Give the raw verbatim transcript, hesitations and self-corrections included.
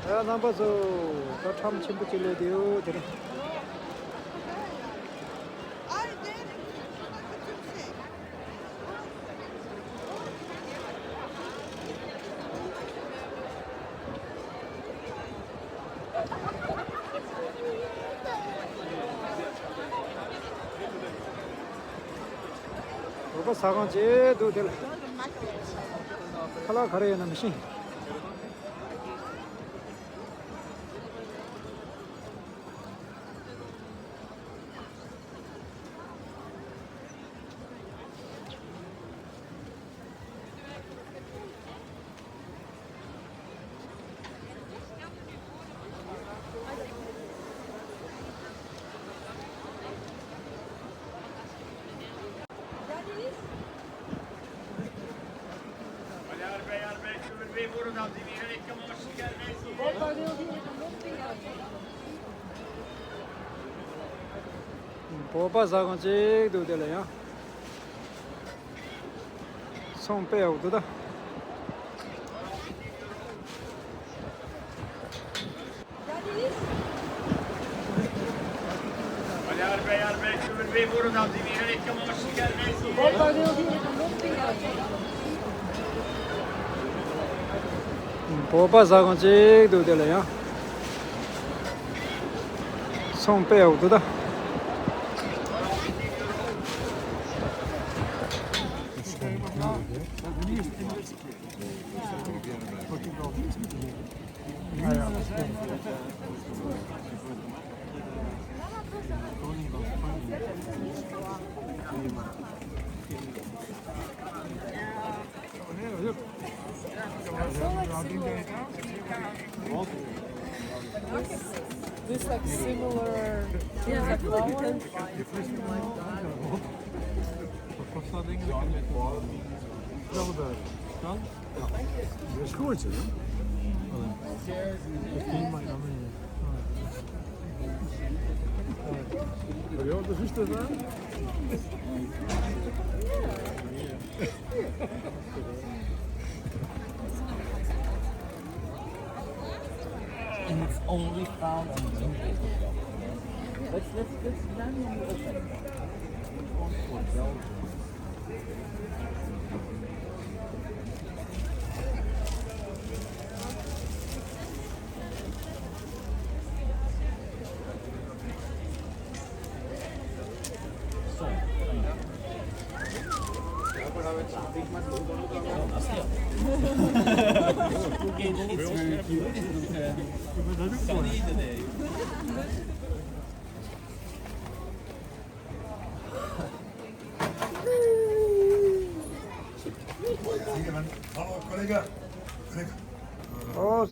ཡ། རྣམ་པ་ཚོ། ད་ཁྲམ་ཆེན་པོ་ཅིག་སླེབས་བསྡད་ཡོད། དེ་རིང་བོད་པ་ཟ་ཁང་ཅིག་འདུག། དེ་ལ་ཁ་ལག་ག་རེ་ཡོད་ན་མི་ཤེས། བོད་པ་ཟ་ཁང་ཅིག་འདུག། དེ་ལ་ཡང་ཚོང་དཔེ་ཡག་འདུག་ད། བོད་པ་ཟ་ཁང་ཅིག་འདུག། དེ་ལ་ཡང་ཚོང་དཔེ་ཡག་འདུག་ད། This like similar. Yeah, I feel like we can. And it's only found on Monday. Let's let's let's randomly open. This one's for Belgium. Oh, colega. Colega. Oh.